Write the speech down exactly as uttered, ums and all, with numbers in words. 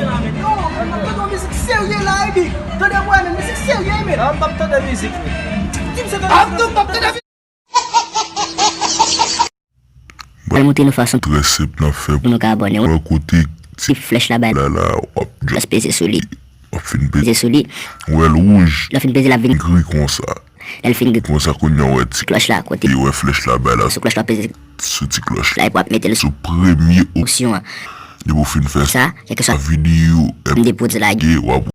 Yo, m ap tande yon mizik serye la, epi. Tande mwen, men mizik serye, men. Non, m p ap tande mizik. Di m se tande mizik. Mwen montre nou fason trè senp n ap fè pou nou ka abòne. Wè kote ti flèch la bay la la, w ap peze sou li. W ap fin peze sou li. Ou wè l wouj. Lè w fin peze, l ap vin gri konsa. Lè l fin gri konsa, kounye a w wè ti klòch la kote. Ou wè flèch la bay la. Sou klòch la, w ap peze sou ti klòch la, epi w ap mete l sou premye opsyon an. Depi w fin fè sa, kèlkeswa videyo M de Prodz lage, w ap